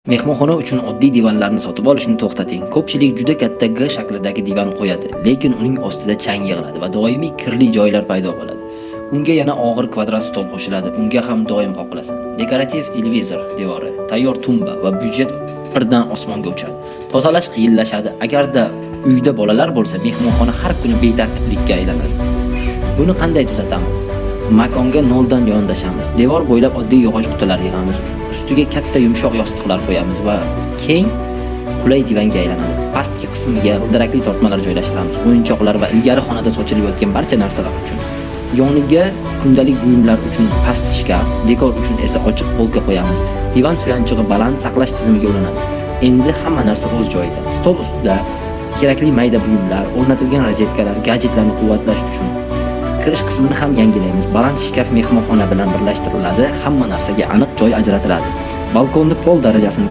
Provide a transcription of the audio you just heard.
Mehmonxona uchun oddiy divanlarni sotib olishni to'xtating. Ko'pchilik juda katta G shaklidagi divan qo'yadi, lekin uning ostida chang yig'iladi va doimiy kirli joylar paydo bo'ladi. Unga yana og'ir kvadrat stol qo'shiladi, unga ham doim qoqilasan. Dekorativ televizor devori, tayyor tumba va byudjet birdan osmonga uchadi. Tozalash qiyinlashadi. Agarda uyda bolalar bo'lsa, mehmonxona har kuni betartiblikka aylanadi. Buni qanday tuzatamiz? Makonga noldan yondashamiz. Devor bo'ylab oddiy yog'och qutilar yig'amiz. Ustiga katta yumshoq yostiqlar qo'yamiz va keng, qulay divanga aylanadi. Pastki qismiga g'ildirakli tortmalar joylashtiramiz. O'yinchoqlar va ilgari xonada sochilib yotgan barcha narsalar uchun. Yoniga kundalik buyumlar uchun past shkaf, dekor uchun esa ochiq polka qo'yamiz. Divan suyanchig'i baland saqlash tizimiga ulanadi. Endi hamma narsa o'z joyida. Stol ustida kerakli mayda buyumlar, o'rnatilgan rozetkalar, gadjetlarni quvvatlash uchun. Kirish qismini ham yangilaymiz. Baland shkaf mehmonxona bilan birlashtiriladi, hamma narsaga aniq joy ajratiladi. Balkonni pol darajasini